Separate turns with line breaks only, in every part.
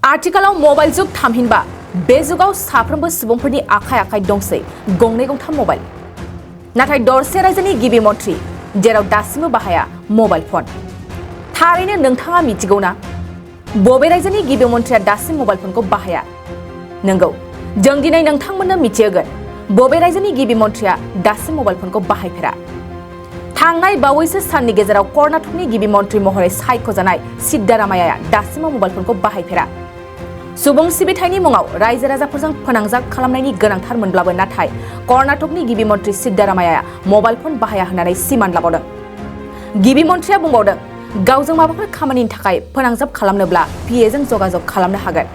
आथिखालाव मबाइल जुग थामहिनबा बे जुगाव साफ्रोमबो सुबुंफोरनि आखाइ आखाइ दंसै गंनै गंथाम मबाइल। नाथाय दरसे रायजोनि गिबि मन्थ्रि जेराव दासिमबो बाहाया मबाइल फन। थारैनो नोंथाङा मिथिगौना बबे रायजोनि गिबि मन्थ्रिया दासिम मबाइल फनखौ बाहाया? नंगौ, जों दिनै नोंथांमोननो मिथिहोगोन बबे रायजोनि गिबि मन्थ्रिया दासिम मबाइल फनखौ बाहायफेरा। थांनाय बावैसो साननि गेजेराव कर्नाटकनि गिबि मन्थ्रि महरै सायख'जानाय सिद्धारामायाया दासिमबो मबाइल फनखौ बाहायफेरा। सुबुं सिबिथायनि मुङाव रायजो राजाफोरजों फोनांजाब खालामनायनि गोनांथार मोनब्लाबो नाथाय कर्नाटकनि गिबि मन्थ्रि सिद्धारामायाया मबाइल फन बाहाया होननानै सिमान लाबावदों। गिबि मन्थ्रिया बुंबावदों, गावजों माबाफोर खामानिनि थाखाय फोनांजाब खालामनोब्ला पिएजों जगाजग खालामनो हागोन।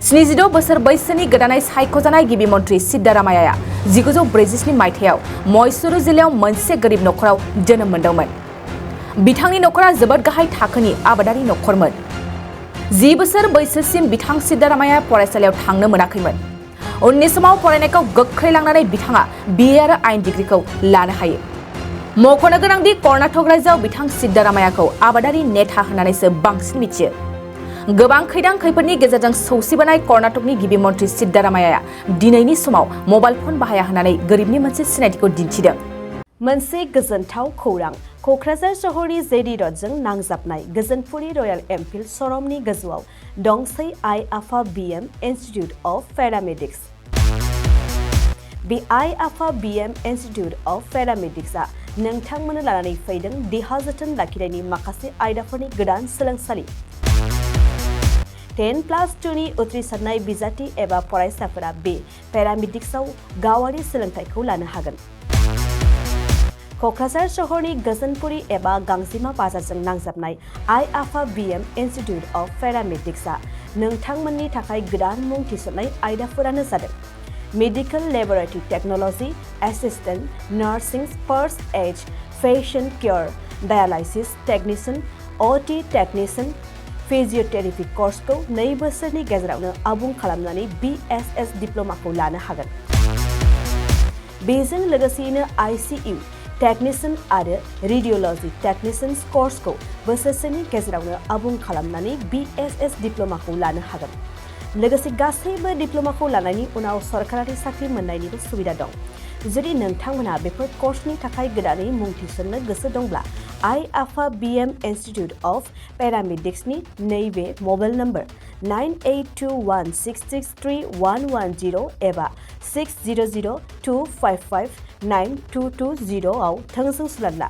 76 बोसोर बैसोनि गोदानै सायख'जानाय गिबि मन्थ्रि सिद्धारामायाया 1947 मायथाइयाव मैसूरू जिल्लायाव मोनसे गोरिब नखराव जोनोम मोनदोंमोन। बिथांनि नखरा जोबोद गाहाय थाखोनि आबादारि नखरमोन। 10 बोसोर बैसोसिम बिथां सिद्धारामाया फरायसालियाव थांनो मोनाखैमोन। उननि समाव फरायनायखौ गोख्रै लांनानै बिथाङा बिए आरो आयेन डिग्रीखौ लानो हायो। मख'नो गोनांदि कर्नाटक रायजोआव बिथां सिद्धारामायाखौ आबादारि नेता होननानैसो बांसिन मिथियो। गोबां खैदां खैफोदनि गेजेरजों सौसिबोनाय कर्नाटकनि गिबि मन्थ्रि सिद्धारामायाया दिनैनि समाव मबाइल फन बाहाया होननानै गोरिबनि मोनसे सिनायथिखौ दिन्थिदों।
मोनसे गोजोनथाव खौरां, क'क्राझार सहरनि जेडि रडजों नांजाबनाय गोजोनपुरी रयेल एनफिल्ड श'रुमनि गोजौआव दंसै आइ आफा बिएम इनस्टिट्युट अफ पेरामेडिक्स। बे आइ आफा बिएम इनस्टिट्युट अफ पेरामेडिक्सआ नोंथांमोननो लानानै फैदों देहा जोथोन लाखिनायनि माखासे आयदाफोरनि गोदान सोलोंसालि। 10+2नि उथ्रिसारनाय बिजाथि एबा फरायसाफोरा बे पेरामेडिक्सआव गावारि सोलोंथाइखौ लानो हागोन। क'क्राझार सहरनि गोजोनपुरी एबा गांजिमा बाजारजों नांजाबनाय आइ आफा बिएम इनस्टिट्युट अफ पेरामेडिक्सआ नोंथांमोननि थाखाय गोदान मुं थिसननाय आयदाफोरानो जादों medical laboratory technology, assistant nursing, first aid, patient care, dialysis technician, OT technician. Physiotherapy कर्सखौ 2 बोसोरनि गेजेरावनो आबुं खालामनानै BSS डिप्ल'माखौ लानो हागोन। बेजों लोगोसेयैनो ICU टेक्निशियान आरो रेडियोल'जी टेक्निशियान कर्सखौ बोसोरसेनि गेजेरावनो आबुं खालामनानै BSS डिप्ल'माखौ लानो हागोन। लोगोसे गासैबो डिप्ल'माखौ लानायनि उनाव सरकारि साख्रि मोननायनिबो सुबिदा दं। जुदि नोंथांमोनहा बेफोर कर्सनि थाखाय गोदानै मुं थिसननो गोसो दंब्ला आइ आफा बिएम इनस्टिट्युट अफ पेरामेडिक्सनि नैबे मबाइल नम्बर 9821663110 एबा 6002559220 आव थोंजों सुलाद ला।